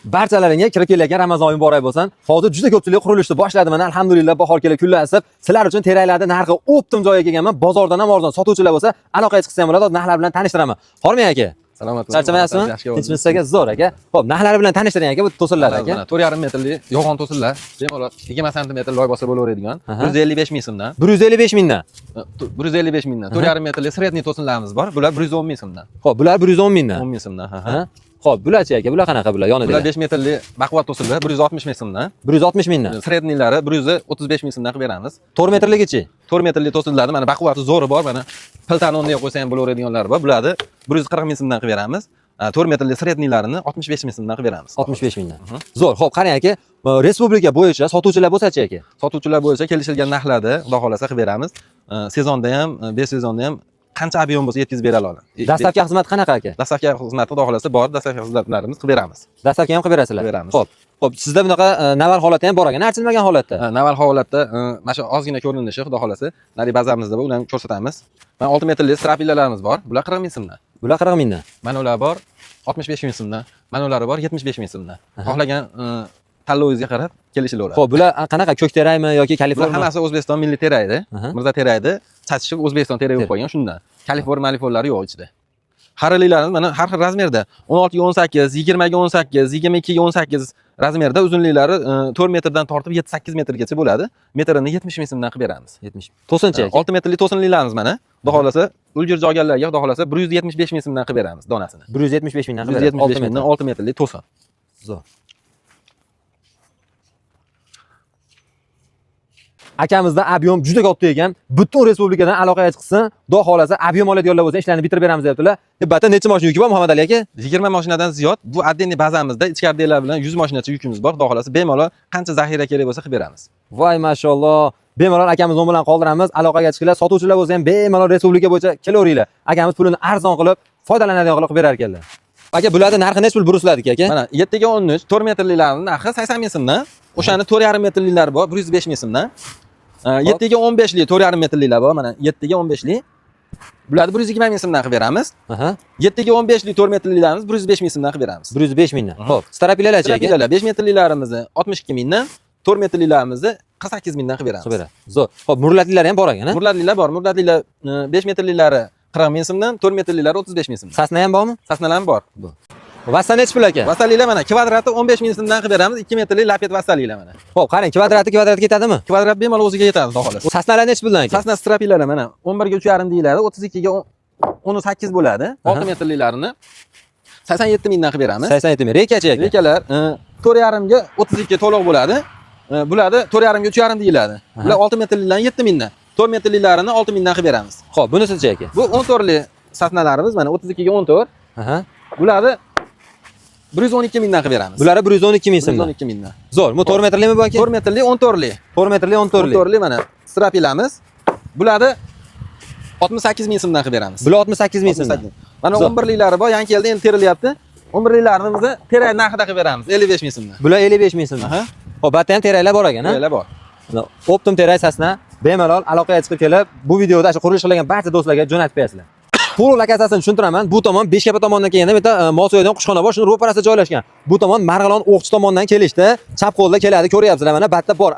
Barchalaringga kirib kelayotgan Ramazon oyi muborak bo'lsin. Hozir juda ko'pchilik qurilishni boshladi mana, alhamdulillah, bahor kelib kunlar isib, sizlar uchun teraklarni narxi оптом joyiga kelganman. Bozordan ham arzon sotuvchilar bo'lsa, aloqaga chiqsa ham bo'ladi. Hozir narxlar bilan tanishtiraman. Hormang aka. Salomatlik. Charchamayapsizmi? Tinchmisiz aka? Zo'r aka. Xo'p, narxlari bilan tanishtiring aka bu to'sinlar aka. Mana 4,5 metrli yo'g'on to'sinlar, bemalol 20 santimetr loy bosa bo'laveradigan. 155 ming so'mdan. 155 mingdan. 155 mingdan. 4,5 metrli средний to'sinlarimiz bor. Bular 110 ming so'mdan. Xo'p, bular 110 mingdan. 10 ming so'mdan. Ha, ha. Ha? Xo'p, bularchi aka, bular qanaqa bular Bular yonida? 5 metrli baquvvat to'sinlar 160 ming so'mdan. 160 mingdan. Средний lari 135 ming so'mdan qilib beramiz. 4 metrligichi? 4 metrli to'sinlarni mana baquvvati zo'ri bor, mana piltani o'rniga qo'ysa ham bo'laveradiganlari bor. Bularni 140 ming so'mdan qilib beramiz. 4 metrli средний larini 65 ming so'mdan qilib beramiz. 65 mingdan. Zo'r. Xo'p, qarang aka, respublika bo'yicha sotuvchilar bo'lsa-chi aka? Sotuvchilar bo'yicha kelishilgan narxlarda xudo xohlasa qilib beramiz. Sezonda ham, besezonda ham qancha объем bo'lsa yetkazib bera oladi. Доставка xizmati qanaqa aka? Доставка xizmati xudo xohlasa bor, доставка xizmatlarimiz qilib beramiz. Доставка ham qilib berasizlar. Qilib beramiz. Xo'p. Xo'p, sizda bunaqa naval holati ham bor ekan, archilmagan holatda. Naval holatda mana shu ozgina ko'rinishi xudo xohlasa nari bazamizda bor, ularni ham ko'rsatamiz. Mana 6 metrli strapilalarimiz bor. Bular 40 ming so'mdan. Bular 40 mingdan. Mana ular bor 65 ming so'mdan. Mana ulari bor 75 ming so'mdan. Xohlagan tanlovingizga qarab kelishilaveradi. Xo'p, bular qanaqa ko'k terakmi yoki Bular Kaliforniya? hammasi O'zbekiston milliy teraydi. Mirza teraydi. Chachishib O'zbekiston terayi bo'lib qolgan shundan. Kaliforniya maliforlari yo'q ichida. Xarililarimiz mana har xil razmerda 16 ga 18, 20 ga 18, 22 ga 18 razmerda uzunliklari 4 metrdan tortib 7-8 metrgacha bo'ladi. Metrini 70 ming so'mdan qilib beramiz. 70. To'sinchi aka. 6 metrli to'sinlilarimiz mana. Xudo xohlasa ulgurji olganlarga xudo xohlasa 175 ming so'mdan qilib beramiz donasini. 175 mingdan qilib berasiz. 175 mingdan 6 metrli to'sin. Zo'r. Akamizda объем juda katta ekan. Butun respublikadan aloqaga chiqsin. Xudo xohlasa объем oladiganlar bo'lsa ishlarni bitirib beramiz deyaptilar. Albatta necha mashina yuki bor Muhammad Ali aka? 20 mashinadan ziyod bu отдельный bazamizda ichkaridagilar bilan 100 mashinacha yukimiz bor. Xudo xohlasa bemalol qancha zaxira kerak bo'lsa qilib beramiz. Voy mashalloh. Bemalol akamiz bilan qoldiramiz. Aloqaga chiqinglar. Sotuvchilar bo'lsa ham bemalol respublika bo'yicha kelaveringlar. Akamiz pulini arzon qilib, foydalanadigan qilib berar ekanlar. Aka, bularning narxi necha pul bruslardiki aka? Mana 7 ga 13 4 metrlilarning narxi 80 ming so'mdan. O'shani 4,5 metrlilar bor 105 ming so'mdan. 7 ga 15 li 4,5 metrlilar bor. Mana 7 ga 15 li. Bularni 120 ming so'mdan qilib beramiz. 7 ga 15 li 4 metrlilarimiz 105 ming so'mdan qilib beramiz. 105 mingdan. Xo'p, starapilalarchi aka? Strapilalar 5 metrlilarimizni 62 mingdan, 4 metrlilarimizni 48 mingdan qilib beramiz. Qilib beradi. Zo'r. Xo'p, murlatlilar ham bor ekan, ha? Murlatlilar bor. Murlatlilar 5 metrlilari 40 ming so'mdan, 4 metrlilari 35 ming so'mdan. Sasna ham bormi? Sasnalar ham bor. Vassa necha pul aka? Vasalilar mana kvadrati 15 ming so'mdan qilib beramiz. 2 metrli lapet vasalilar mana. Xo'p, qarang, kvadrati kvadrat ketadimi? Kvadrat bemalol o'ziga yetadi, xudo xohlasa. Sasnalar necha puldan aka? Sasna strapilari mana 11 ga 3,5 deyiladi, 32 ga 18 bo'ladi. 6 metrlilarini 87 mingdan qilib beramiz. 87 ming. Rekachi aka? Rekalar 4,5 ga 32 to'liq bo'ladi. Bularni 4,5 ga 3,5 deyiladi. Bular 6 metrlilarni 7 mingdan, 4 metrlilarini 6 mingdan qilib beramiz. Xo'p, bunisichi aka? Bu 14 li sasnalarimiz mana 32 ga 14. Bularni 112 mingdan qilib beramiz. Bulari 112 ming so'mdan. 112 mingdan. Zo'r. Bu 4 metrlimi bu aka? 4 metrli 14 li. 4 metrli 14 li. 14 li mana strapilamiz. Bularni 68 ming so'mdan qilib beramiz. Bular 68 ming so'mdan. 68. Mana Zo'r. 11 liklari bor, yangi keldi, endi terilyapti. 11 liklarini biz terak narxida qilib beramiz, 55 ming so'mdan. Bular 55 ming so'mdan. Xo'p, bu yerda ham teraklar bor ekan, ha? Teraklar bor. Оптом terak sasna bemalol aloqaga chiqib kelib, bu videoda shu qurilish qilgan barcha do'stlarga jo'natib qo'yasizlar. To'liq lokatsiyasini tushuntiraman. Bu tomon Beshkapa tomondan kelganda bitta mol so'yadigan qushxona bor, shuni ro'parasida joylashgan. Bu tomon Marg'ilon O'qchi tomondan kelishda chap qo'lda keladi, ko'ryapsizlar mana batta bor.